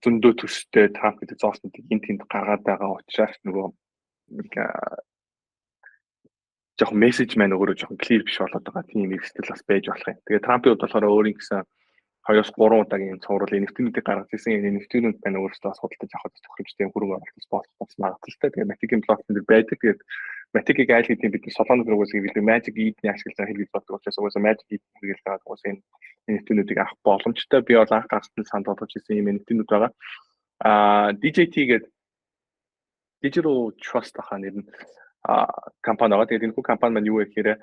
зөндөө төстэй Трамп гэдэг зооснуудыг энд тэнд гаргаад байгаа учраас нөгөө нэг жоохон мессеж маань өөрөө жоохон clear биш болоод байгаа тийм эрсдэл бас байж болох юм. Тэгээд Трампын хувьд болохоор өөрийн гэсэн 2-3 удаагийн цуврал NFT-нүүдийг гаргаж ирсэн. Энэ NFT-нүүд маань өөрсдөө бас худалдаж авах тохиромжтой хөрөнгө оруулалт болох бас магадлалтай. Тэгээд Matic-ийн блокчейн дээр байдаг. Тэгээд Matic-ийг айл хэдийн бид Solana дээр угаасаа бид Magic Eden-ийг ашиглаж байгаа хэрэг боддог учраас угаасаа Magic Eden хэрэглэж байгаа угаасаа энэ NFT-нүүдийг авах боломжтой. Би бол анх гаргасан санал болгож ирсэн ийм NFT-нүүд байгаа. DJT гэдэг Digital Trust ахаа нэр нь компани байгаа. Тэгээд энэ хүү компани маань юу вэ гэхээр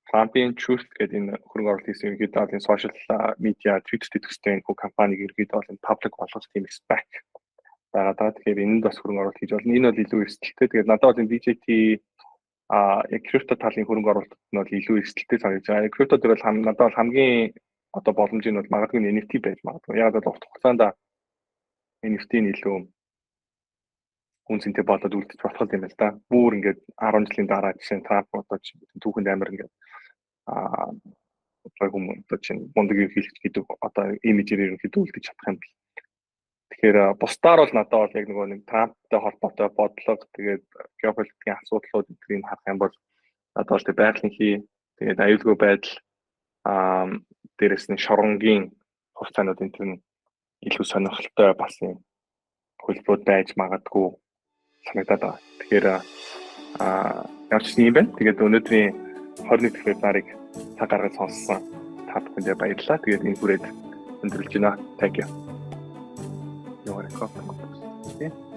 Трампын Truth гэдэг энэ хөрөнгө оруулалт хийсэн ерөнхийдөө бол энэ social media Twitter төстэй энэ хүү компаниг ерөнхийдөө бол энэ public болгох тийм SPAC байгаа даа. Тэгэхээр энэнд бас хөрөнгө оруулалт хийж болно. Энэ бол илүү эрсдэлтэй. Тэгээд надад бол энэ DJT яг крипто талын хөрөнгө оруулалт нь бол илүү эрсдэлтэй санагдаж байгаа. Крипто дээр бол надад бол хамгийн одоо боломж нь бол магадгүй NFT байж магадгүй. Яг бол урт хугацаанд NFT нь илүү үн цэнтэй болоод үлдчих болох юм байна л да. Бүр ингээд 10 жилийн дараа жишээ нь Трамп одоо түүхэнд амар ингээд одоо хүмүүс одоо чинь мундаг ерөнхийлөгч гэдэг одоо имижээр ерөнхийдөө үлдэж чадах юм бэл. Тэгэхээр бусдаар бол надад бол яг нөгөө нэг Трамптай холбоотой бодлого, тэгээд геополитикийн асуудлууд эдгэрийг харах юм бол надад бол тэг байгалийн хий, тэгээд аюулгүй байдал, дээрэс нь шоронгийн хувьцаанууд энэ төр нь илүү сонирхолтой бас юм хөлбөрүүд байж магадгүй санагдаад байгаа. Тэгэхээр ямар ч юм байна. Тэгээд өнөөдрийн 21 дахь вебинарыг цаг гаргаж сонссон та бүхэндээ баярлалаа. Тэгээд энэ хүрээд өндөрлөж байна. Thank you. Юу рекорд.